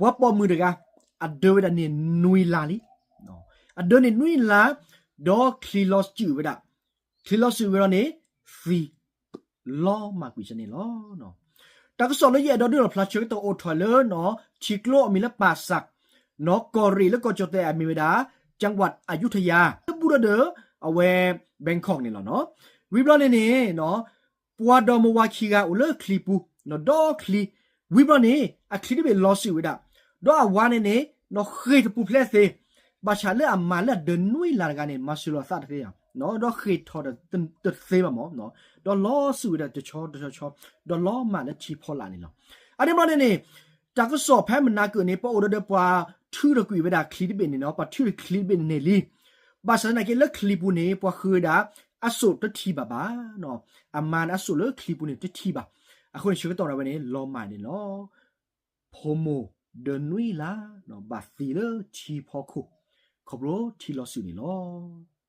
ပှၤပိာ်မုၣ်တဂၤ အဒၢးဝဲဒၣ်န့ၣ်နွံလါလံ. အဒၢးန့ၣ်နွံလါ, ဒီးချံးလီၤစုာ်ဝဲဒၣ်, ချံးလီၤစုာ်ဝဲဒီးန့ၣ် သံ လီၤမၢ်ကွံာ်စ့ၢ်န့ၣ်လီၤ. တၢ်ကစီၣ်လၢယအဲၣ်ဒိးဒုးလီၤဖျါဆၢကတီၢ်အိၣ်ထီၣ်လၢ ထံကျိအမံၤလၢပၢ်စၢ် နီၢ်ကီၢ်ရ့ၣ်လၢကီၢ်ကၠီၣ်တဲၣ်အမံၤဝဲဒၣ် ကၠၣ်ဝးအယူထယၤ လၢဘူးဒီးဒီး အဝဲ Bangkok န့ၣ်လီၤ. ဝံၤဘျီန့ၣ်န့ၣ် ပှၤဒီမါဝၤခံဂၤအိၣ်လၢချံပူၤ ဒီးချံ, ဝံၤဘျီန့ၣ် အချံတဘ့ၣ်လီၤစုာ်ဝဲဒၣ်, ဒီးအဝၤန့ၣ်န့ၣ် ဃ့ၢ်တပူၤဖျဲးသ့, ဘၣ်ဆၣ်လၢအမါလၢအဒၢးနွံလါတဂၤန့ၣ် မၤစၢၤလိာ်အသးတသ့, ဒီးဃ့ၢ်ထီၣ်တသ့ဘၣ်မး, ဒီးလီၤစုာ်ဝဲဒၣ်တဆီတဆီဆီ, ဒီးလီၤမၢ်လၢထံဖီလာ်န့ၣ်လီၤ. အန့ၣ်ဘျီန့ၣ်န့ၣ် တၢ်ကစီၣ်ဖဲမနၤကၢၣ်န့ၣ် ပှၤအိၣ်ဒီးဒီးပှၤထုးထီၣ်ကွံာ်ဝဲဒၣ်ချံတဘ့ၣ်န့ၣ်နီၤ, ပှၤထုးထီၣ်ချံတဘ့ၣ်န့ၣ်န့ၣ်လံ. ဘၣ်ဆၣ်သနာ်က့လၢချံပူၤန့ၣ် ပှၤဃ့ၢ်ဝဲဒၣ် အစိၣ်တထံၣ်ဘၣ်ဘၣ်, အမါန့ၣ်အစိၣ်လၢချံပူၤန့ၣ်တထံၣ်ဘၣ်. အဃိန့ၣ်ဆၢကတီၢ်ဒၣ်ဝဲန့ၣ် လီၤမၢ်န့ၣ်လီၤ. ဖိမိၢ်ဒၢးနွံလါ ဘၣ်သံလၢထံဖီခိၣ် ခီဖျိထံလီၤစုာ်န့ၣ်လီၤ.